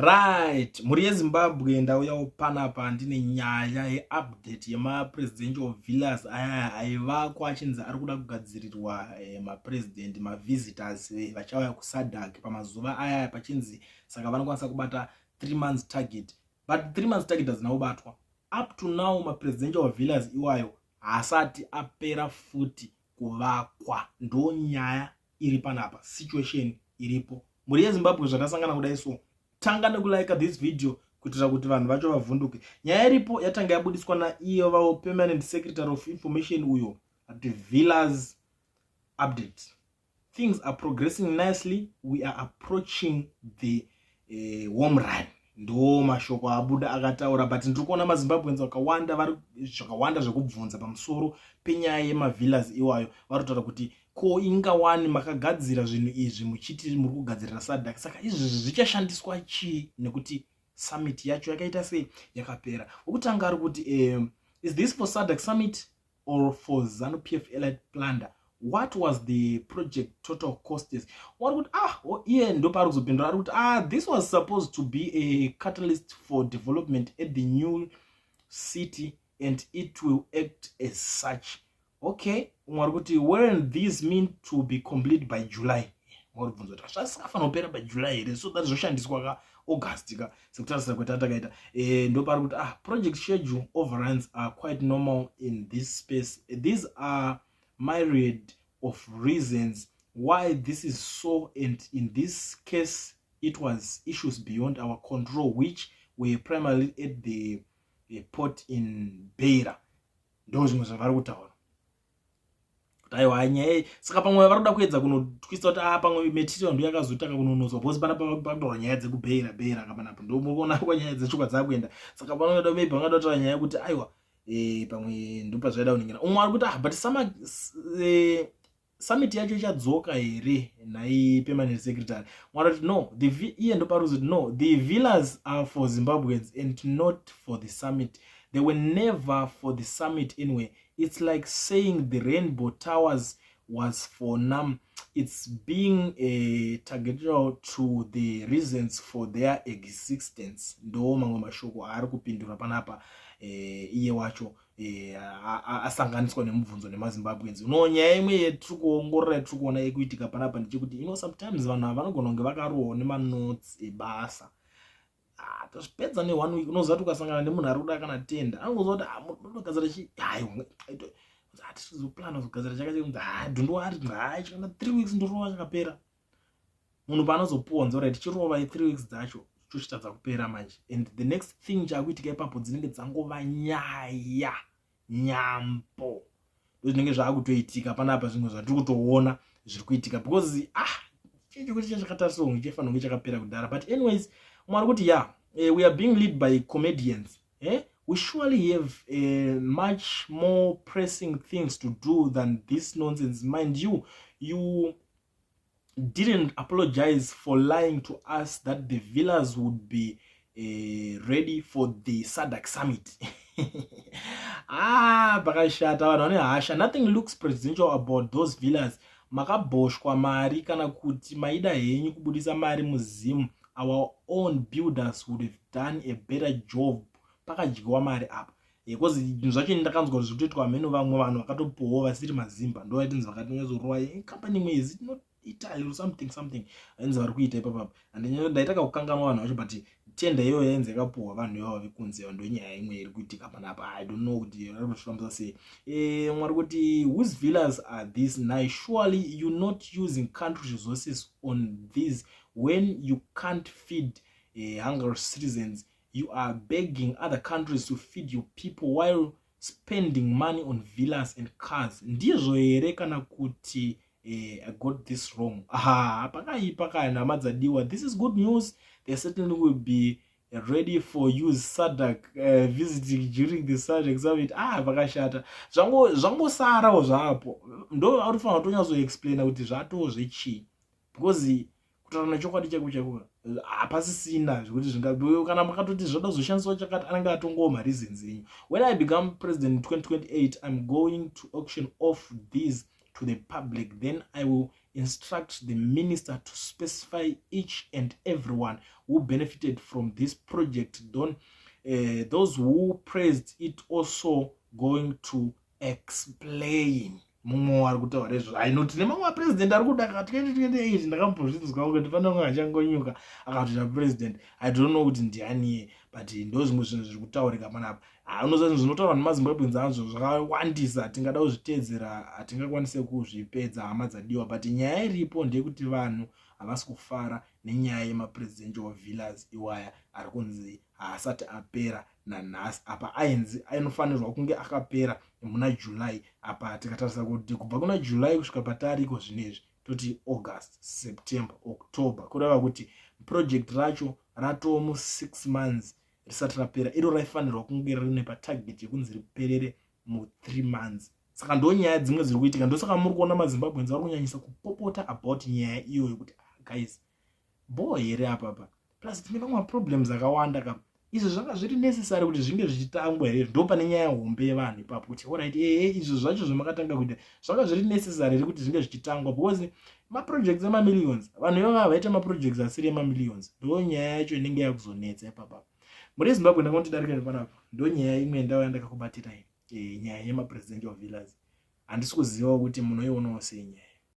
Right, mhuri yeZimbabwe, ndauyawo panapa ndine nyaya yeupdate yemapresidential villas aya aivakwa achinzi ari kuda kugadzirirwa mapresident, mavisitors vachauya kuSADC pamazuva aya, pachinzi saka vanokwanisa kubata 3 months target, but 3 months target hadzina kubatwa. Up to now mapresidential villas iwayo haasati apera futi kuvakwa. Ndo nyaya iri panapa, situation iripo, mhuri yeZimbabwe. Zvatasangana kudai, so tanga nekulike this video kuitira kuti vanhu vacho vavhunduke. Nyaya iripo yatanga yabudiswa naiye vavo permanent secretary of information uyo ati villas update: things are progressing nicely, we are approaching the home run. Ndo mashoko abuda akataura, but ndiri kuona maZimbabweans vakawanda vari zvakawanda zvekubvunza pamusoro penyaya yemavillas iwayo. Vari kutaura kuti ko ingawani makagadzira zvinhu izvi muchiti muri kugadzirira SADC, saka izvizvi zvichashandiswa chii, nekuti summit yacho yakaita sei, yakapera? Wekutanga ari kuti is this for SADC summit or for ZANU PF elite plunder? What was the project total costs? Wari kuti ah, iye ndopaari kuzopindura, ari kuti ah, this was supposed to be a catalyst for development at the new city and it will act as such. Okay, umwe ari kuti weren't these mean to be complete by July? Uri kubvunza kuti zvasingafanira kupera by July here, so that zvoshandiswa ka August ka, sekutarisira kwetataakaita. Ndopaari kuti ah, project schedule overruns are quite normal in this space. These are myriad of reasons why this is so, and in this case it was issues beyond our control, which were primarily at the port in Beira. Ndo zvimwe zvavari kutaura kuti aiwa, nyaya saka pamwe vari kuda kuedza kunotwista kuti a pamwe material ndo yakazotanga kunonotswa, because pana pataura nyaya dzekubheira bheira kapanapa, ndomuona kwanyaya dzacho kwadzakuenda. Saka panoda maybe vangada kutaura nyaya yekuti aiwa, pamwe ndopazvaida kuningira. Umwe ari kuti ah, but summit yacho ichadzoka here nhai permanent secretary? Mwari kuti no, the iye ndopari kuzoti no, the villas are for Zimbabweans and not for the summit. They were never for the summit anyway. It's like saying the Rainbow Towers was for NAM. It's being a targeted to the reasons for their existence. Ndo mamwe mashoko aari kupindura panapa. Iye wacho asanganiswa nemubvunzo nemaZimbabweans. No, nyaya imwe yetiri kuongorora, yetiri kuona yekuitika panapa ndechekuti sometimes vanhu ava vanogona kunge vakarohwa nemanotes ebasa. Ah, tozvipedza neone week. Unoziva kuti ukasangana nemunhu ari kuda kana tenda, anongoziva kuti ah, unogadzira chi, aiwa, hatisizoplana kuzogadzira chakati, ha, don't worry, hai, chikana 3 weeks ndorova chakapera. Munhu paanozopuwa nzora tichirova 3 weeks dzacho, chochitadza kupera manje, and the next thing chaakuitika ipapo dzinenge dzangova nyaya nyambo. Ndo zvinenge zvaakutoitika panapa, zvimwe zvatiri kutoona zviri kuitika, because ah, chii chekuti chakatariswa kunge chifanira kunge chakapera kudhara. But anyways, mwari kuti yeah, we are being lead by comedians, eh? We surely have much more pressing things to do than this nonsense. Mind you, you didn't apologize for lying to us that the villas would be ready for the SADC summit. Ah, pakashata, vanhu vane hasha. Nothing looks presidential about those villas. Makabhoshwa mari kana kuti maida henyu kubudisa mari muZimu. Our own builders would have done a better job. Pakadyiwa mari apa, because zvinhu zvacho ndakanzwa kuti zvikutoitwa hameno vamwe vanhu vakatopuhwawo vasiri mazimba, ndo vaitinzi vakatonyatsorova company imwe, is it not Italy or something something, ainzi vari kuita ipapapa. Ndaita kakukanganwa vanhu vacho, but tenda iyoyo yainzi yakapuhwa vanhu ivavo vekunze. Ndo nyaya imwe iri kuitika panapa. I don't know kuti vari kuzvifambisa sei. Mwari kuti whose villas are these now? Surely you not using country resources on these when you can't feed hungry citizens. You are begging other countries to feed your people while spending money on villas and cars. Ndizvo here kana kuti I got this wrong? Aha, pakaipa kana hama dzadiwa. This is good news. They certainly will be ready for use SADC visiting during the SADC summit. Ah, pakashata, zvangosarawo zvapo. Ndo uri fanira kutonyatsoexplaina kuti zvatoo zvechii, because kutaura nechokwadi chaiko chaiko hapasisina zvekuti zvinga kana makatoti zvoda kuzoshandiswa chakati, anenge atongowo mareasons enyu. When I become president in 2028, I'm going to auction off these to the public. Then I will Instruct the minister to specify each and everyone who benefited from this project. Don't, those who praised it also going to explain. Mumwe ari kutaura izvo, aino tine mamwe mapresident ari kuda ka 2028. Ndakambozvinzwa kuti pane umwe achangonyuka akatoita president. I don't know kuti ndianiye, but ndo zvimwe zvinhu zviri kutaurika panapa. Unoziva, zvinhu zvinotaurwa nemaZimbabweans azvo zvakawandisa. Tingada kuzviteedzera, hatingakwanise kuzvipedza, hama dzadiwa. But nyaya iripo ndeyekuti vanhu havasi kufara nenyaya yemapresidential villas iwaya ari kunzi haasati apera nanhasi. Apa ainzi ainofanirwa kunge akapera muna July. Apa tikatarisa kuti kubva kuna July kusvika patariko zvinezvi, toti August, September, October, kureva kuti project racho ratomu 6 months risati rapera. Iro raifanirwa kunge rine patarget yekunzi riperere mu3 months. Saka ndo nyaya dzimwe dziri kuitika. Ndosaka muri kuona maZimbabweans vari kunyanyisa kupopota about nyaya iyoyo kuti, ah, guys, bo here apapa? Plus tine mamwe maproblems akawanda ka. Izvo zvanga zviri necessary kuti zvinge zvichitangwa here? Ndo pane nyaya hombe yevanhu ipapo kuti, alright, ehe, izvo zvacho zvamakatanga kuita zvanga zviri necessary here kuti zvinge zvichitangwa? Because maprojects emamillions, vanhu ivava vaita maprojects asiri emamillions. Ndo nyaya yacho inenge yakuzonetsa ipapapa muri Zimbabwe. Ndakangotidarika nepanapa. Ndo nyaya imwe ndau yandakakubatirai, nyaya yemapresidential villas. Handisi kuzivawo kuti munoionawo sei nyaya.